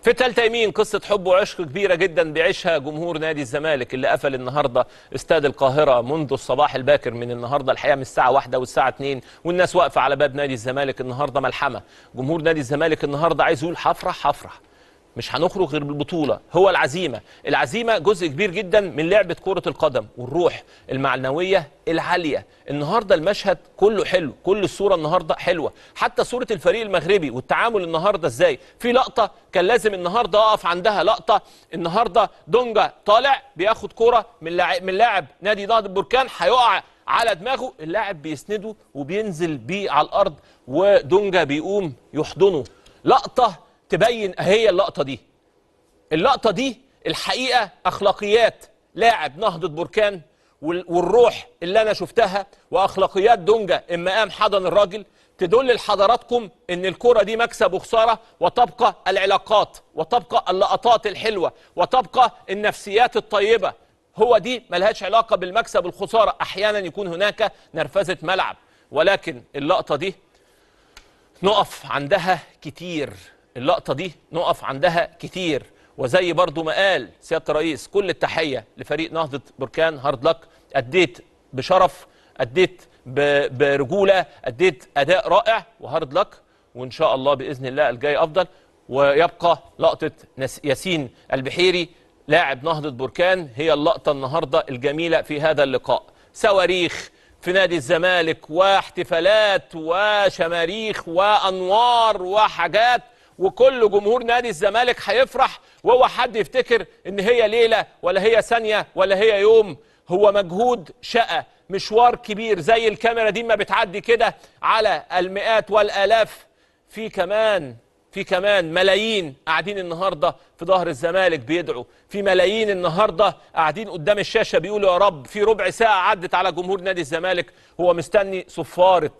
في ثالثة يمين قصة حب وعشق كبيرة جدا بيعيشها جمهور نادي الزمالك اللي قفل النهارده استاد القاهرة منذ الصباح الباكر من النهارده، الحقيقة من الساعة 1 والساعة 2 والناس واقفة على باب نادي الزمالك النهارده ملحمة. جمهور نادي الزمالك النهارده عايز يقول هفرح هفرح، مش هنخرج غير بالبطولة. هو العزيمة، العزيمة جزء كبير جدا من لعبة كرة القدم والروح المعنوية العالية. النهاردة المشهد كله حلو، كل الصورة النهاردة حلوة، حتى صورة الفريق المغربي والتعامل النهاردة ازاي. في لقطة كان لازم النهاردة اقف عندها، لقطة النهاردة دونجا طالع بياخد كرة من لاعب نادي نهضة البركان، هيقع على دماغه، اللاعب بيسنده وبينزل بيه على الأرض ودونجا بيقوم يحضنه. لقطة تبين هي اللقطة دي، اللقطة دي الحقيقة أخلاقيات لاعب نهضة بركان والروح اللي أنا شفتها وأخلاقيات دونجا إما قام حضن الراجل، تدل لحضراتكم إن الكرة دي مكسب وخسارة، وتبقى العلاقات وتبقى اللقطات الحلوة وتبقى النفسيات الطيبة. هو دي ملهاش علاقة بالمكسب والخسارة، أحيانا يكون هناك نرفزة ملعب، ولكن اللقطة دي نقف عندها كتير، اللقطة دي نقف عندها كتير. وزي برضو ما قال سيادة الرئيس، كل التحية لفريق نهضة بركان، hard luck، أديت بشرف، أديت برجولة، أديت أداء رائع، و hard luck، وإن شاء الله بإذن الله الجاي أفضل. ويبقى لقطة ياسين البحيري لاعب نهضة بركان هي اللقطة النهاردة الجميلة في هذا اللقاء. صواريخ في نادي الزمالك واحتفالات وشماريخ وأنوار وحاجات، وكل جمهور نادي الزمالك هيفرح، وهو حد يفتكر ان هي ليلة ولا هي ثانية ولا هي يوم؟ هو مجهود شقة، مشوار كبير، زي الكاميرا دي ما بتعدي كده على المئات والآلاف، في كمان ملايين قاعدين النهارده في ظهر الزمالك بيدعوا، في ملايين النهارده قاعدين قدام الشاشة بيقولوا يا رب. في ربع ساعة عدت على جمهور نادي الزمالك هو مستني صفارة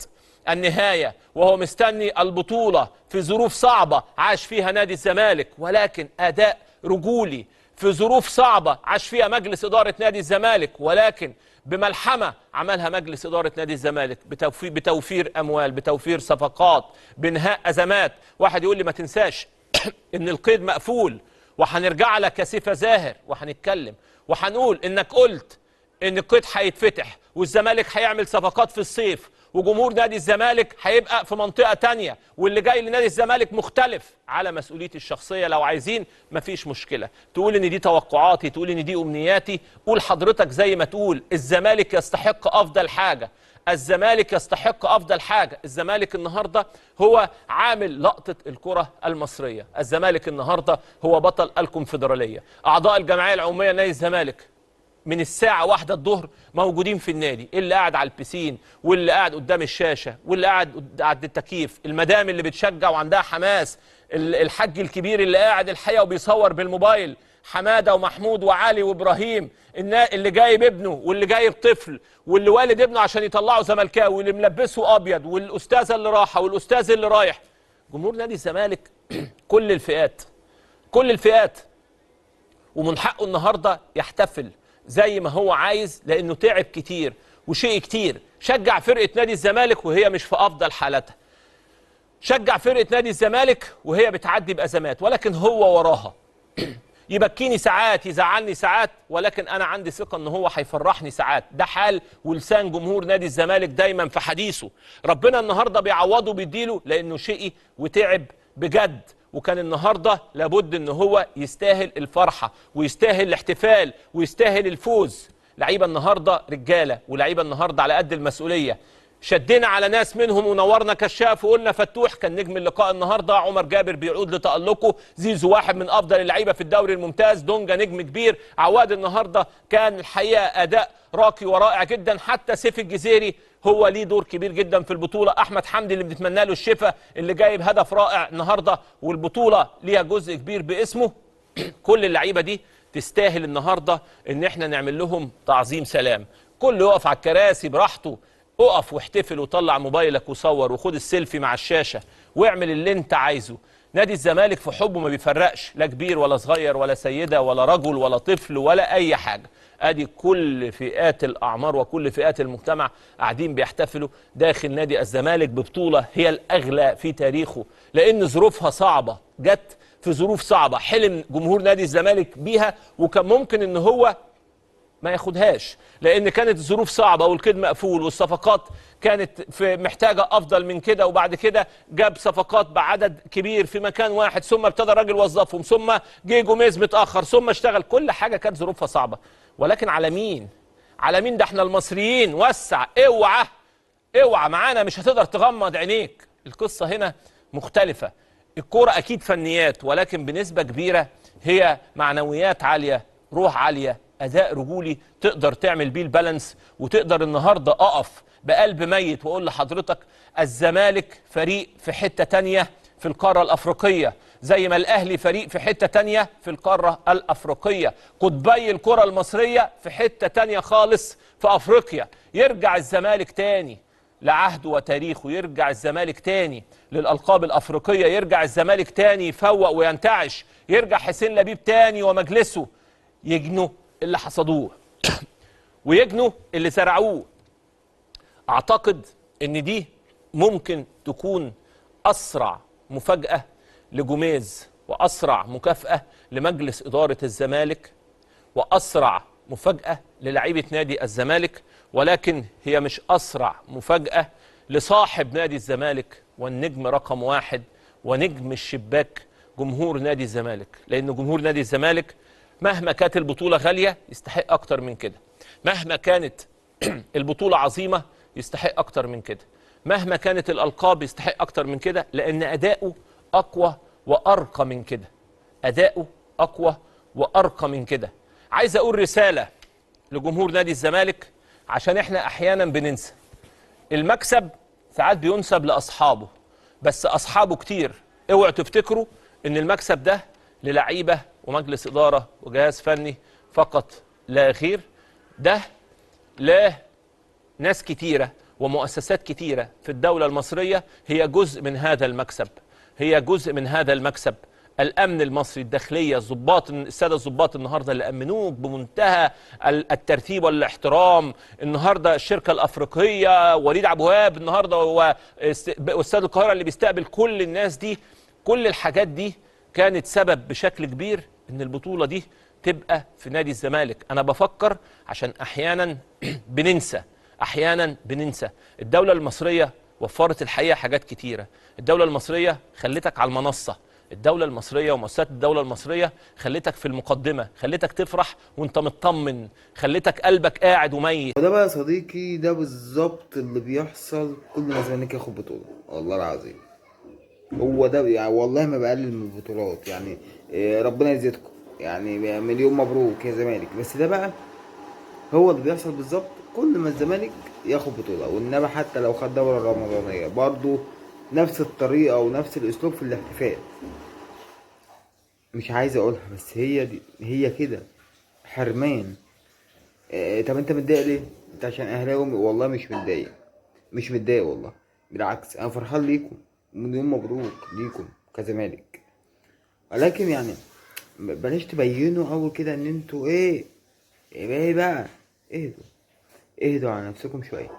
النهاية، وهو مستني البطولة في ظروف صعبة عاش فيها نادي الزمالك، ولكن أداء رجولي في ظروف صعبة عاش فيها مجلس إدارة نادي الزمالك، ولكن بملحمة عملها مجلس إدارة نادي الزمالك بتوفير أموال، بتوفير صفقات، بإنهاء أزمات. واحد يقول لي ما تنساش إن القيد مقفول، وهنرجع لك يا سيف زاهر وهنتكلم وهنقول إنك قلت إن القيد هيتفتح والزمالك هيعمل صفقات في الصيف، وجمهور نادي الزمالك هيبقى في منطقة تانية، واللي جاي لنادي الزمالك مختلف. على مسؤوليتي الشخصية لو عايزين مفيش مشكلة، تقول ان دي توقعاتي، تقول ان دي امنياتي، قول حضرتك زي ما تقول. الزمالك يستحق افضل حاجة، الزمالك يستحق افضل حاجة. الزمالك النهاردة هو عامل لقطة الكرة المصرية، الزمالك النهاردة هو بطل الكونفدرالية. اعضاء الجمعية العمومية نادي الزمالك من الساعة 1 الظهر موجودين في النادي، اللي قاعد على البسين، واللي قاعد قدام الشاشة، واللي قاعد عند التكييف، المدام اللي بتشجع وعندها حماس، الحاج الكبير اللي قاعد الحقيقة وبيصور بالموبايل، حمادة ومحمود وعلي وإبراهيم، اللي جايب ابنه واللي جايب طفل واللي والد ابنه عشان يطلعه زملكاوي، واللي ملبسه أبيض، والأستاذة اللي راحة والأستاذ اللي رايح. جمهور نادي الزمالك كل الفئات، كل الفئات، ومن حقه النهارده يحتفل زي ما هو عايز، لأنه تعب كتير وشيء كتير. شجع فرقة نادي الزمالك وهي مش في أفضل حالتها، شجع فرقة نادي الزمالك وهي بتعدي بأزمات، ولكن هو وراها. يبكيني ساعات، يزعلني ساعات، ولكن أنا عندي ثقة إن هو هيفرحني ساعات. ده حال ولسان جمهور نادي الزمالك دايما في حديثه. ربنا النهارده بيعوضه بيديله، لأنه شقي وتعب بجد، وكان النهارده لابد ان هو يستاهل الفرحة ويستاهل الاحتفال ويستاهل الفوز. لعيبة النهارده رجاله، ولعيبة النهارده على قد المسؤولية. شدينا على ناس منهم ونورنا كشاف وقلنا فتوح كان نجم اللقاء النهارده، عمر جابر بيعود لتألقه، زيزو واحد من افضل اللعيبة في الدوري الممتاز، دونجا نجم كبير، عواد النهارده كان الحقيقة اداء راقي ورائع جدا، حتى سيف الجزيري هو ليه دور كبير جدا في البطولة، احمد حمدي اللي بنتمنى له الشفاء اللي جايب هدف رائع النهارده والبطوله ليها جزء كبير باسمه. كل اللعيبة دي تستاهل النهارده ان احنا نعمل لهم تعظيم سلام. كله يقف على الكراسي براحته، اقف واحتفل وطلع موبايلك وصور وخد السيلفي مع الشاشة واعمل اللي انت عايزه. نادي الزمالك في حبه ما بيفرقش، لا كبير ولا صغير ولا سيده ولا رجل ولا طفل ولا اي حاجة. ادي كل فئات الاعمار وكل فئات المجتمع قاعدين بيحتفلوا داخل نادي الزمالك ببطولة هي الاغلى في تاريخه، لان ظروفها صعبة، جت في ظروف صعبة حلم جمهور نادي الزمالك بيها، وكان ممكن ان هو ما ياخدهاش لان كانت الظروف صعبة والكيد مقفول والصفقات كانت في محتاجه افضل من كده، وبعد كده جاب صفقات بعدد كبير في مكان واحد، ثم ابتدى الراجل وظفهم، ثم جه جوميز متاخر، ثم اشتغل، كل حاجة كانت ظروفها صعبة. ولكن على مين؟ على مين؟ ده احنا المصريين. وسع، اوعى اوعى معانا، مش هتقدر تغمض عينيك. القصة هنا مختلفة. الكورة اكيد فنيات، ولكن بنسبة كبيرة هي معنويات عالية، روح عالية، اداء رجولي تقدر تعمل بيه البالانس، وتقدر النهارده اقف بقلب ميت واقول لحضرتك الزمالك فريق في حتة تانية في القارة الافريقية، زي ما الاهلي فريق في حتة تانية في القارة الافريقية، قطبي الكره المصرية في حتة تانية خالص في افريقيا. يرجع الزمالك تاني لعهده وتاريخه، يرجع الزمالك تاني للألقاب الأفريقية، يرجع الزمالك تاني يفوق وينتعش، يرجع حسين لبيب تاني ومجلسه يجنوا اللي حصدوه ويجنوا اللي زرعوه. أعتقد إن دي ممكن تكون أسرع مفاجأة لجوميز، وأسرع مكافأة لمجلس إدارة الزمالك، وأسرع مفاجأة للعيبة نادي الزمالك، ولكن هي مش أسرع مفاجأة لصاحب نادي الزمالك والنجم رقم واحد ونجم الشباك جمهور نادي الزمالك، لأن جمهور نادي الزمالك مهما كانت البطولة غالية يستحق أكتر من كده، مهما كانت البطولة عظيمة يستحق أكتر من كده، مهما كانت الألقاب يستحق أكتر من كده، لأن أداؤه أقوى وأرقى من كده، أداؤه أقوى وأرقى من كده. عايز أقول رسالة لجمهور نادي الزمالك، عشان احنا احيانا بننسى المكسب ساعات بينسب لاصحابه، بس اصحابه كتير. اوعوا تفتكروا ان المكسب ده للعيبة ومجلس ادارة وجهاز فني فقط لا غير، ده لا ناس كتيرة ومؤسسات كتيرة في الدولة المصرية هي جزء من هذا المكسب، هي جزء من هذا المكسب. الامن المصري، الداخلية، الضباط، السادة الضباط النهارده اللي امنوك بمنتهى الترتيب والاحترام، النهارده الشركة الافريقية، وليد عبد الوهاب النهارده هو استاد القاهرة اللي بيستقبل كل الناس دي، كل الحاجات دي كانت سبب بشكل كبير ان البطولة دي تبقى في نادي الزمالك. انا بفكر عشان احيانا بننسى، احيانا بننسى. الدولة المصرية وفرت الحقيقة حاجات كتيرة، الدولة المصرية خلتك على المنصة، الدولة المصرية ومؤسسات الدولة المصرية خلتك في المقدمة، خلتك تفرح وانت مطمن، خلتك قلبك قاعد وميت. وده بقى يا صديقي ده بالظبط اللي بيحصل كل ما الزمالك ياخد بطولة، والله العظيم هو ده يعني، والله ما بقلل من البطولات يعني، ربنا يزيدكم يعني، مليون مبروك يا زمالك. بس ده بقى هو اللي بيحصل بالظبط كل ما الزمالك ياخد بطولة، والنبي حتى لو خد دورة رمضانية برضه نفس الطريقة ونفس الأسلوب في الاحتفال. مش عايز أقولها بس هي دي، هي كده حرمان. طب أنت متضايق ليه؟ أنت عشان أهلاوي؟ والله مش متضايق، مش متضايق والله، بالعكس أنا فرحان ليكم، مليون مبروك ليكم كزمالك. ولكن يعني بلاش تبينوا أوي كده إن أنتوا إيه إيه بقى، اهدوا اهدوا على نفسكم شوية،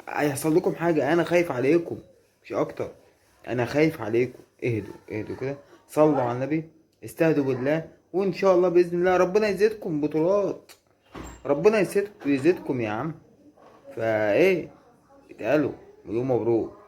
هيحصل لكم حاجة. أنا خايف عليكم مش اكتر، انا خايف عليكم. اهدوا اهدوا كده، صلوا على النبي، استهدوا بالله، وان شاء الله باذن الله ربنا يزيدكم بطولات، ربنا يزيدكم يا عم. فايه اتقالوا مليون مبروك.